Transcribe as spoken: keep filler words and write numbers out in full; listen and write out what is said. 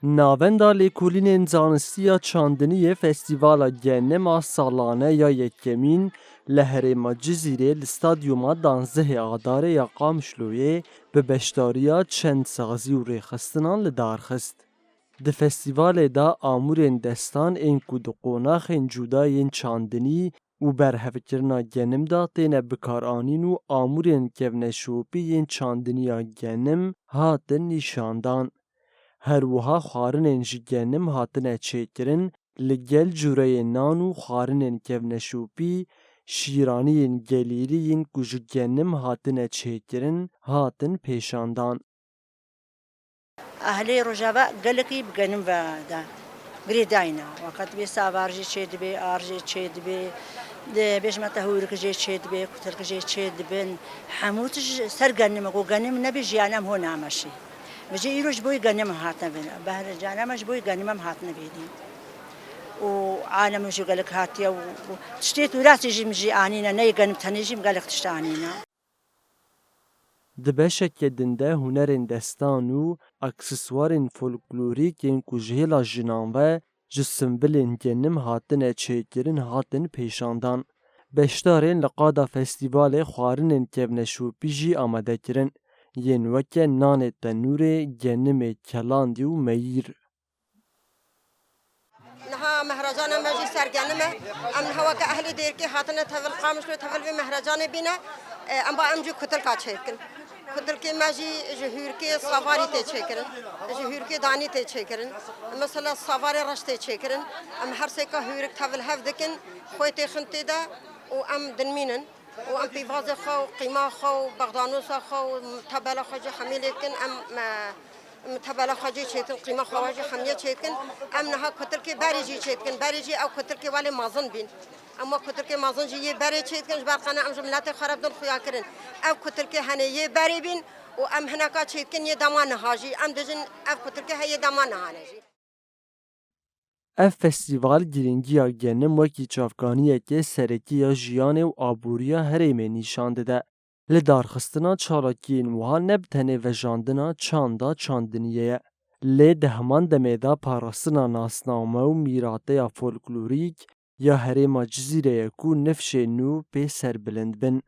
Navenda Lêkolînên Zanistî ya Çandiniyê Festîvala Genim a salane ya yekemîn li herêma Cizîrê li stadyuma danzdehê Adarê ya Qamişloyê bi beşdariya çend sazî û rêxistinan li dar xist. Di festîvalê de amûrên destan ên ku di qonaxên cuda yên çandinî û berhevkirina genim de têne bikaranîn û amûrên kevneşopî yên çandiniya genim hatin nîşandan. Her wiha xwarinên ji genim hatine çêkirin, li gel cureyên nan û xwarinên kevneşopî, şîraniyên gelêrî yên ku ji genim hatine çêkirin, hatin pêşandan. Ehlê Rojava gelekî bi genim ve de girêdayî ne. Weka dibê savar jî çêdibe, ar jî çêdibe, di bêjime te hûrik jê çêdibe, kutilk jê çêdibin. Hemû tişt ser genim e, ku genim nebe jiyan em ho nameşî. Vêca îro ji bo genim hatine vê, behrê cana me ji bo genim em hatine vê dî. Û alem jî gelek hatiye û, û tiştê tûrasî jî min jî anîne, ne yê genim tenê jî min gelek tişt anîne. Di beşeke din de hunerên destan û akseswarên folklorîk yên ku ji hêla jinan ve ji simbilên genim hatine çêkirin hatin pêşandan. Beşdarên li qada festîvalê xwarinên kevneşopî jî amade kirin, yên weke nanê tenûrê, genimê kelandî û meyîr. Niha mehrecana me jî ser genim e. Em niha weke ehlê Dêrikê hatine tevil Qamişlo tevil vê mehrecanê bîne. E, em ba em jî kutilka çêkin. Kutilkê me jî ji hûrikê savarî tê çêkirin. Ji hûrikê danî tê çêkirin. Mesela savarê reş tê çêkirin. Em her sêka hûrik tevil hev dikin, xwê têxin tê de û em dinmînin. Û em pîvazê xwe û qîma xwe û bexdanosa xwe û tebela xwe jî hemî lê dikin. Em, e, em tebela xwe jî çêtin, qîma xwe jî hemiye çêtin. Em niha kutilkê berê jî çêtin. Berê jî ew kutilkê welê mezin bîn. Em wek kutilkê mezin jî yê berê çêtin, ji ber qene em ji miletê xwe re bidin xuya kirin. Ev kutilkê hene yê berê bîn û em hineka çêtin yê dema niha jî. Em dijin ev kutilkê heye dema niha ne jî. Ev festîval girîngiya genim wekî çavkaniyeke serekî ya jiyanê û aboriya herêmê nîşan dide. Li darxistina çalakiyên wiha ne bi tenê vejandina çanda çandiniyê ye, lê di heman demê de parastina nasname û mîrateya folklorîk ya herêma Cizîrê ye ku nifşên nû pê serbilind bin.